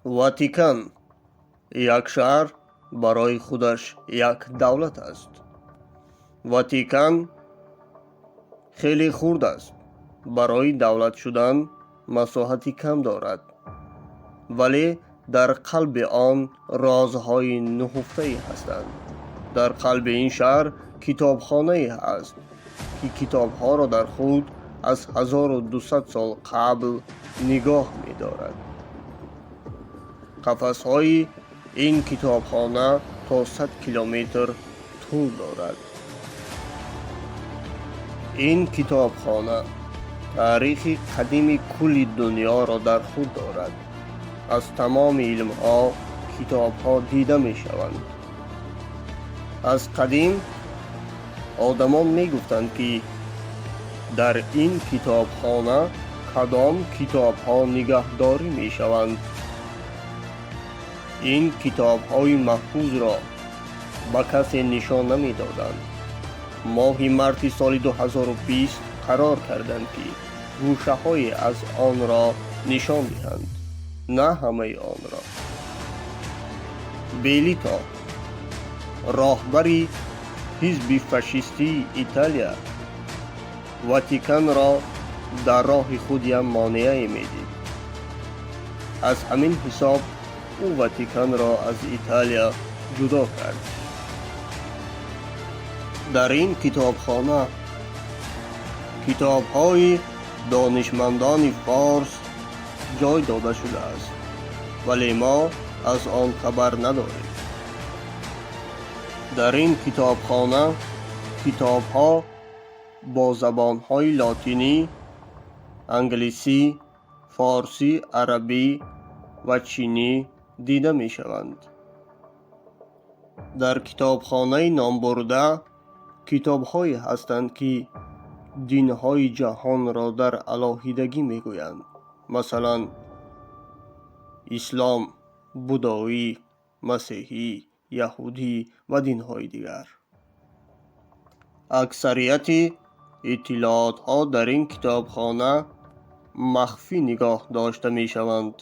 Ватикан як шаҳр барои худаш як давлат аст. Ватикан хеле хурд аст, барои давлат шудан масоҳати кам дорад, вале дар қалби он розҳои нуҳуфтае ҳастанд. Дар қалби ин шаҳр китобхонае ҳаст, ки китобҳоро дар худ аз 1200 сол қабл нигоҳ медорад. Қафасҳои ин китобхона то 100 километр тӯл дорад. Ин китобхона таърихи қадими кулли дунёро дар худ дорад. Аз тамоми илмҳо китобҳо дида мешаванд. Аз қадим одамон мегуфтанд, ки дар ин китобхона кадом китобҳо нигаҳдорӣ мешаванд. Ин китобҳои маҳфузро ба касе нишон намедоданд. Моҳи марти соли 2020 қарор карданд, ки гӯшаҳое аз онро нишон диҳанд, на ҳамаи онро. Белито, роҳбари ҳизби фашистии Италия, Ватиканро дар роҳи худ як монеае медид. Аз ҳамин ҳисоб ӯ Ватиканро аз Италия ҷудо кард. Дар ин китобхона китобҳои донишмандони форс ҷой дода шудааст, вале мо аз он хабар надорем. Дар ин китобхона китобҳо бо забонҳои лотинӣ, англисӣ, форсӣ, арабӣ ва чинӣ дида мешаванд. Дар китобхонаи номбурда китобҳое ҳастанд, ки динҳои ҷаҳонро дар алоҳидагӣ мегӯянд, масалан, ислом, будоӣ, масеҳӣ, яҳудӣ ва динҳои дигар. Аксарияти иттилоотҳо дар ин китобхона махфӣ нигоҳ дошта мешаванд.